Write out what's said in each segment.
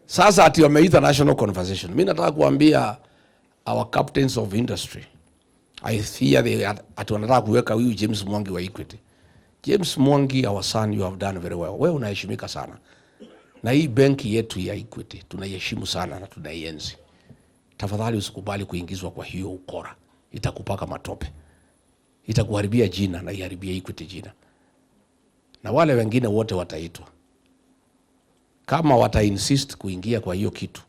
Sasa ati wameita national conversation. Mimi nataka kuambia our captains of industry, I fear they ati wanataka kuweka huyu James Mwangi wa Equity. James Mwangi, our son, you have done very well. Wewe unaheshimika sana, na hii benki yetu ya Equity tunaiheshimu sana na tunaienzi. Tafadhali usikubali kuingizwa kwa hiyo ukora, itakupaka matope, itakuharibia jina na iharibia Equity jina, na wale wengine wote wataitwa kama wata insist kuingia kwa hiyo kitu,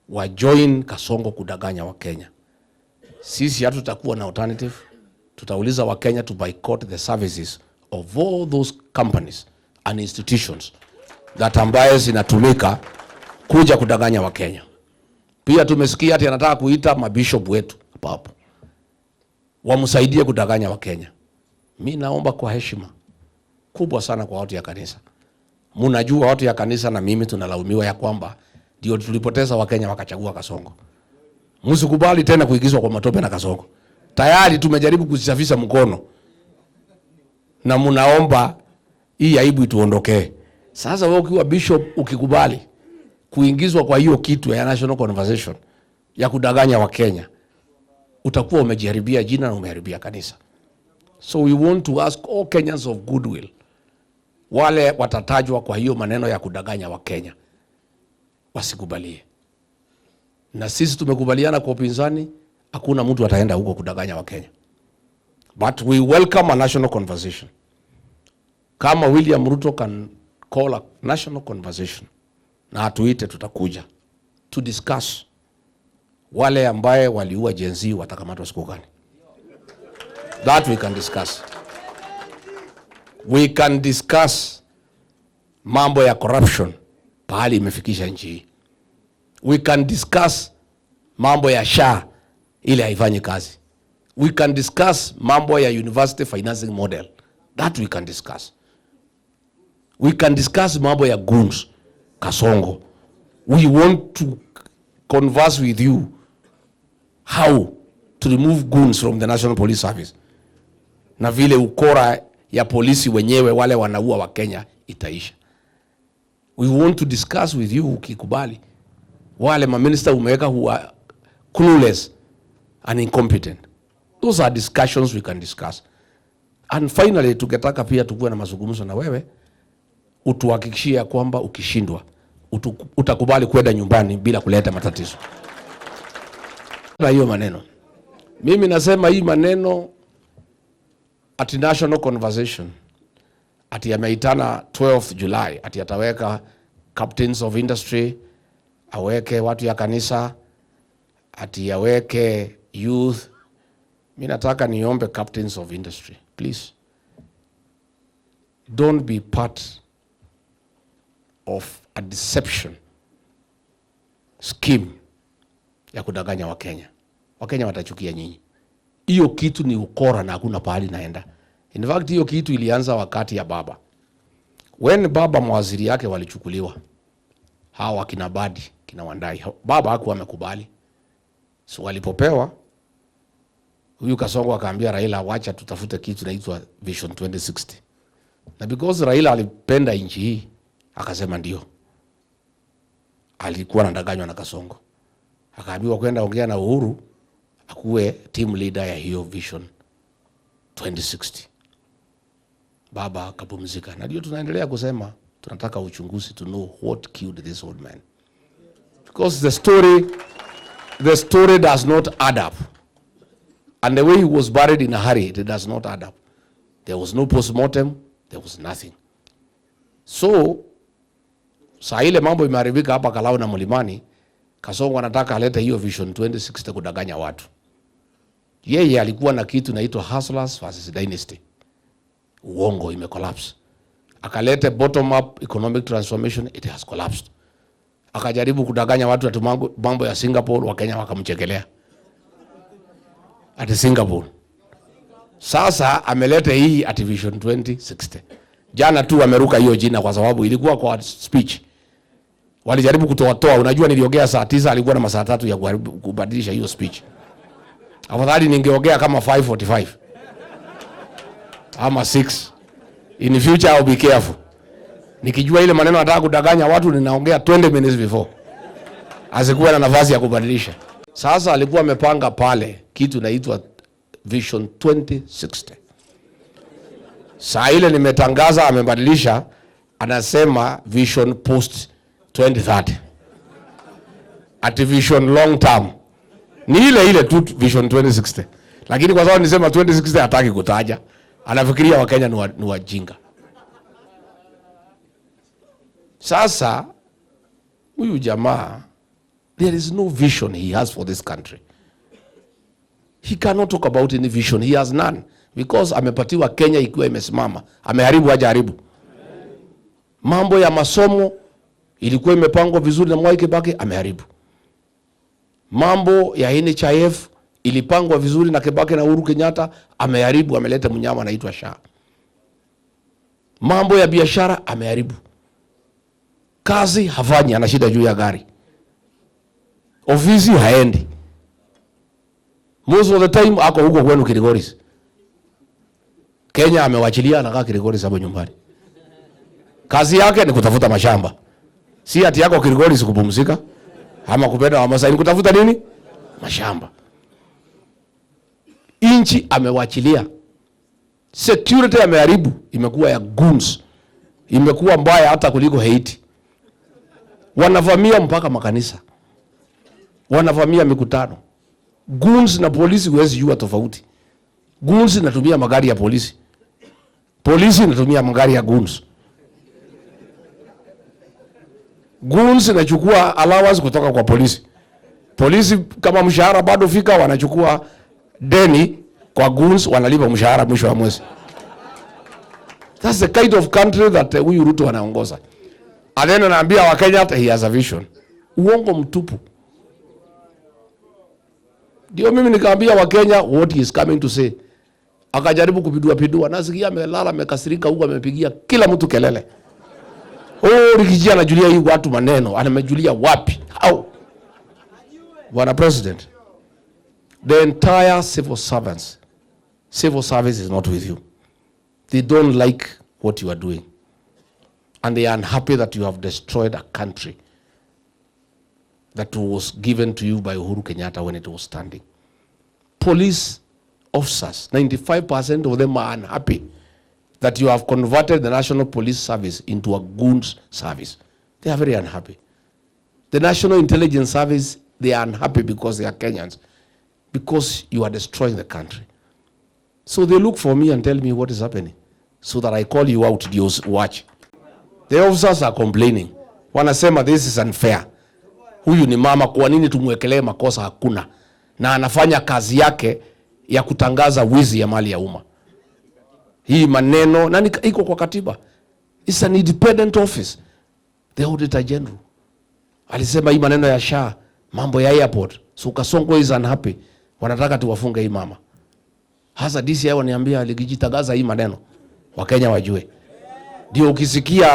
wa join Kasongo kudanganya Wakenya. Sisi hatutakuwa na alternative. Tutauliza Wakenya to boycott the services of all those companies and institutions that ambaye zinatumika kuja kudanganya Wakenya. Pia tumesikia ati anataka kuita mabishop wetu hapo hapo wamsaidie kudanganya Wakenya. Mi naomba kwa heshima kubwa sana kwa watu ya kanisa. Mnajua watu ya kanisa na mimi tunalaumiwa ya kwamba ndio tulipoteza Wakenya wakachagua Kasongo. Msikubali tena kuingizwa kwa matope na Kasongo. Tayari tumejaribu kusafisha mkono na mnaomba hii aibu ituondokee. Sasa wewe ukiwa bishop ukikubali kuingizwa kwa hiyo kitu ya national conversation ya kudanganya Wakenya, utakuwa umejiharibia jina na umeharibia kanisa. So we want to ask all Kenyans of goodwill, wale watatajwa kwa hiyo maneno ya kudanganya Wakenya wasikubalie. Na sisi tumekubaliana kwa upinzani, hakuna mtu ataenda huko kudanganya Wakenya, but we welcome a national conversation. Kama William Ruto can call a national conversation na atuite, tutakuja to discuss wale ambaye waliua Gen Z watakamatwa siku gani. That we can discuss. We can discuss mambo ya corruption pahali imefikisha nchi hii. We can discuss mambo ya SHA ile haifanyi kazi. We can discuss mambo ya university financing model. That we can discuss. We can discuss mambo ya goons, Kasongo. We want to converse with you how to remove goons from the National Police Service, na vile ukora ya polisi wenyewe wale wanaua Wakenya itaisha. We want to discuss with you, ukikubali wale maminista umeweka who are clueless and incompetent. Those are discussions we can discuss. And finally, tukitaka pia tukuwe na mazungumzo na wewe, utuhakikishie kwamba ukishindwa utakubali kwenda nyumbani bila kuleta matatizo. Na hiyo maneno, mimi nasema hii maneno ati national conversation ati ameitana 12th July, ati ataweka captains of industry, aweke watu ya kanisa, ati aweke youth. Mi nataka niombe captains of industry, please don't be part of a deception scheme ya kudanganya Wakenya. Wakenya watachukia nyinyi. Hiyo kitu ni ukora na hakuna pahali naenda. In fact, hiyo kitu ilianza wakati ya baba. When baba mawaziri yake walichukuliwa, hawa kina Mbadi, kina Wandayi, baba hakuwa amekubali. So walipopewa, huyu Kasongo akaambia Raila, wacha tutafute kitu inaitwa Vision 2060. Na because Raila alipenda nchi hii, akasema ndio. Alikuwa anadanganywa na Kasongo. Akaambiwa kwenda ongea na Uhuru akuwe team leader ya hiyo Vision 2060. Baba akapumzika, na ndio tunaendelea kusema tunataka uchunguzi to know what killed this old man, because the story does not add up, and the way he was buried in a hurry, it does not add up. There was no postmortem, there was nothing. So saa ile mambo imeharibika hapa Kalou na Mlimani, Kasongo anataka alete hiyo Vision 2060 kudanganya watu. Yeye alikuwa na kitu inaitwa Hustlers versus Dynasty. Uongo, ime collapse. Akalete bottom up economic transformation, it has collapsed. Akajaribu kudanganya watu ati mambo ya Singapore, Wakenya wakamchekelea. Ati Singapore. Sasa ameleta hii ati Vision 2060. Jana tu ameruka hiyo jina kwa sababu ilikuwa kwa speech. Walijaribu kutoa toa. Unajua niliongea saa 9, alikuwa na masaa 3 ya kubadilisha hiyo speech. Afadhali ningeongea kama 5:45 ama 6. In future I'll be careful. Nikijua ile maneno nataka kudanganya watu, ninaongea 20 minutes before, asikuwe na nafasi ya kubadilisha. Sasa alikuwa amepanga pale kitu inaitwa Vision 2060. Saa ile nimetangaza, amebadilisha, anasema Vision Post 2030, ati vision long term ni ile ile tu Vision 2060, lakini kwa sababu nisema 2060 hataki kutaja, anafikiria Wakenya ni wajinga. Sasa huyu jamaa, there is no vision he has for this country. He cannot talk about any vision, he has none, because amepatiwa Kenya ikiwa imesimama. Ameharibu, hajaharibu? Mambo ya masomo ilikuwa imepangwa vizuri na Mwai Kibaki, ameharibu. Mambo ya NHIF ilipangwa vizuri na Kibaki na Uhuru Kenyatta, ameharibu, ameleta mnyama anaitwa SHA. Mambo ya biashara ameharibu. Kazi hafanyi, ana shida juu ya gari. Ofisi haendi. Most of the time ako huko kwenu Kilgoris. Kenya amewachilia, anakaa Kilgoris hapo nyumbani. Kazi yake ni kutafuta mashamba. Si ati yako Kilgoris kupumzika ama kupenda Wamasai, ni kutafuta nini? Mashamba. Inchi amewachilia. Security ameharibu, imekuwa ya goons. Imekuwa mbaya hata kuliko Haiti. Wanavamia mpaka makanisa. Wanavamia mikutano. Goons na polisi huwezi jua tofauti. Goons inatumia magari ya polisi. Polisi inatumia magari ya goons. Goons inachukua allowance kutoka kwa polisi. Polisi kama mshahara bado fika, wanachukua deni kwa goons, wanalipa mshahara mwisho wa mwezi. That's the kind of country that huyu Ruto anaongoza. And then anaambia Wakenya he has a vision. Uongo mtupu. Ndio mimi nikaambia Wakenya what he is coming to say. Akajaribu kupindua pindua, nasikia amelala amekasirika huko, amepigia kila mtu kelele. Oh, Riggy G anajulia hii watu maneno, anamejulia wapi? How? Bwana President, the entire civil servants, civil service is not with you. They don't like what you are doing. And they are unhappy that you have destroyed a country that was given to you by Uhuru Kenyatta when it was standing. Police officers, 95% of them are unhappy that you have converted the National Police Service into a goons service. They are very unhappy. The National Intelligence Service, they are unhappy because they are Kenyans, because you are destroying the country. So they look for me and tell me what is happening, so that I call you out, you watch. The officers are complaining. Wanasema this is unfair. Huyu ni mama, kwa nini tumwekelee makosa? Hakuna. Na anafanya kazi yake ya kutangaza wizi ya mali ya umma. Hii maneno na iko kwa katiba. It's an independent office. The Auditor General alisema hii maneno ya SHA, mambo ya airport. So Kasongo is unhappy. Wanataka tuwafunge hii mama. Hasa DCI waniambia alijitangaza hii maneno. Wakenya wajue. Ndio ukisikia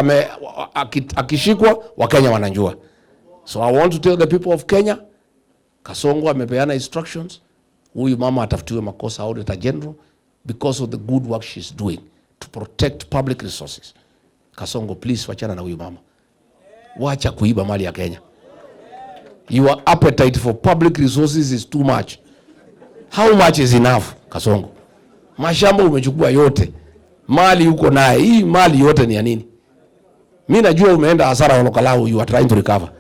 akishikwa Wakenya wanajua. So I want to tell the people of Kenya, Kasongo amepeana instructions. Huyu mama atafutiwe makosa Auditor General because of the good work she's doing to protect public resources. Kasongo, please wachana na huyu mama. Wacha kuiba mali ya Kenya. Your appetite for public resources is too much. How much is enough, Kasongo? Mashamba umechukua yote. Mali uko naye. Hii mali yote ni ya nini? Mimi najua umeenda hasara Ol Kalou, you are trying to recover.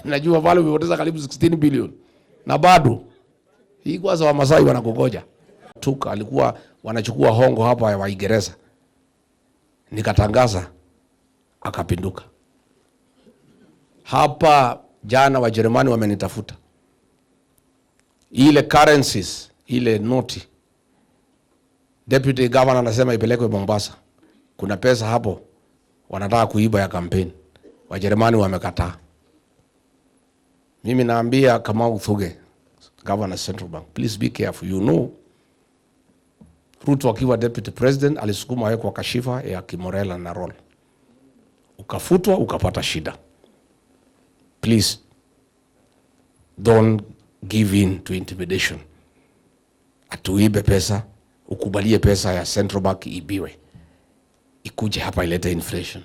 Najua pale umepoteza karibu 16 billion. Na bado hii kwanza Wamasai wanakugoja. Tuka alikuwa wanachukua hongo hapa ya Waingereza. Nikatangaza akapinduka. Hapa jana Wajerumani wamenitafuta. Ile currencies, ile noti. Deputy Governor anasema ipelekwe Mombasa. Kuna pesa hapo wanataka kuiba ya campaign. Wajerumani wamekataa. Mimi naambia Kamau Thuge, Governor Central Bank, please be careful. You know, Ruto akiwa deputy president alisukuma wewe kwa kashifa ya Kimorela na Roll. Ukafutwa ukapata shida. Please don't give in to intimidation. Atuibe pesa, ukubalie pesa ya Central Bank ibiwe. Ikuje hapa ilete inflation.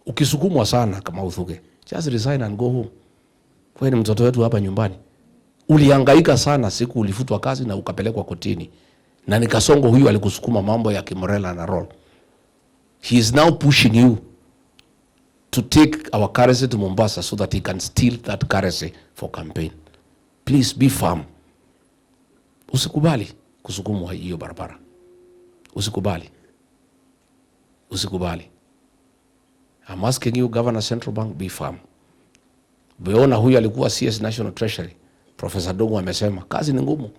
Ukisukumwa sana kama Uthuke, just resign and go home. Wewe ni mtoto wetu hapa nyumbani. Ulihangaika sana siku ulifutwa kazi na ukapelekwa kotini, na ni Kasongo huyu alikusukuma mambo ya Kimorela na Roll. He is now pushing you to take our currency to Mombasa so that he can steal that currency for campaign. Please be firm. Usikubali kusukumwa hiyo barabara. Usikubali. Usikubali. I'm asking you, Governor Central Bank, be firm. Beona huyu alikuwa CS National Treasury. Professor Dongo amesema kazi ni ngumu.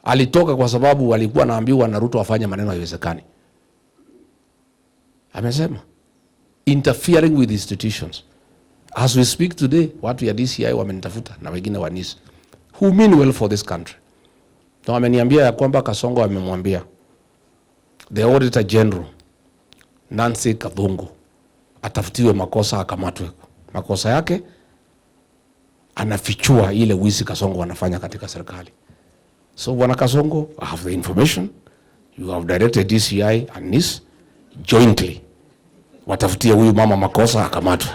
Alitoka kwa sababu alikuwa anaambiwa na Ruto afanye maneno haiwezekani. Amesema interfering with institutions. As we speak today, watu ya DCI wamenitafuta na wengine wa NIS who mean well for this country. Na wameniambia ya kwamba Kasongo amemwambia the Auditor General Nancy Gathungu atafutiwe makosa akamatwe. Makosa yake anafichua ile wizi Kasongo wanafanya katika serikali. So Bwana Kasongo, I have the information. You have directed DCI and NIS jointly watafutie huyu mama makosa akamatwe.